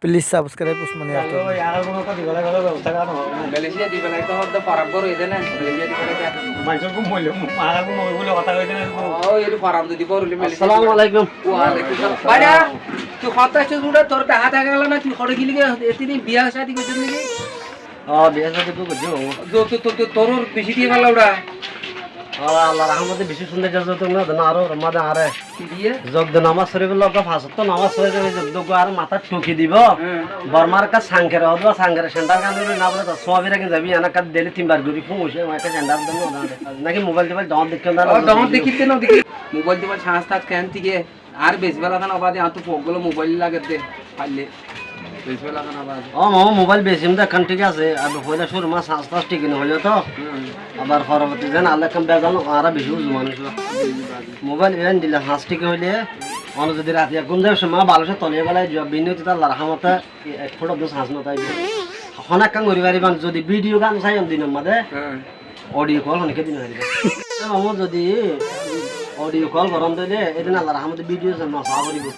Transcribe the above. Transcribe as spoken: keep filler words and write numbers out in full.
Please subscribe Usmania Entertainment. Malaysia di belai to hoddo faram gor hoide na, Malaysia di belai to. Manusor gum moile, mara gum moile bole hotá hoide na. O, eri faram di bor hoile Malaysia. Assalamu alaikum. Wa alaikum salam. Báira, tui hotá hoiçe uçá, tor dahá dahá gelo na, tui hore gili ge, etini biya shadi goijjos niki? O, biya shadi to goijji, o. To, to, to, to, tor beci diye falla uçá. O, Allar rahmote beci cúndor zaga to na, na aro, roma de are. Ki diye? Zog de namaz foribo, logge fañs ottó namaz fori de, zog de ar matát thuki dibo. Hmm. Bormar ekka sangere, odo sangere sendal gan dóri na bole, to suabi raki zabi, ena ekka deli tin bar gori fun hoise, ema ekka sendal de no de. Naki mobile tobail dóñr dekki na? O, dóñr dekki de no dekki. Mobile tobail charge tas ken tige. Ar beci bela tán obade, añáttu fok golo mobile lage de, faille. Beci bela tán obade. O, mama, mobile besim de, ekkán thík asé. Ar foila cúrur mazé charge tas thík no óile to. Hmm. Abar foroborti zen aile ekkán bezal no, añára beci uzu manúc. Beci bela. Mobile endilla charge thík óile, ono zodi rati ek gum zai, somot balo se tole bela juwa, binne tita Allar rahmote ek fut do charge no táibo. Hon ekkán gori fariban, zodi video gan sai on dinor mazé. Hmm. Audio call honikka di no fariba. E mamu, zodi audio call goron de óile, edin Allar rahmote video zen no sa foribo.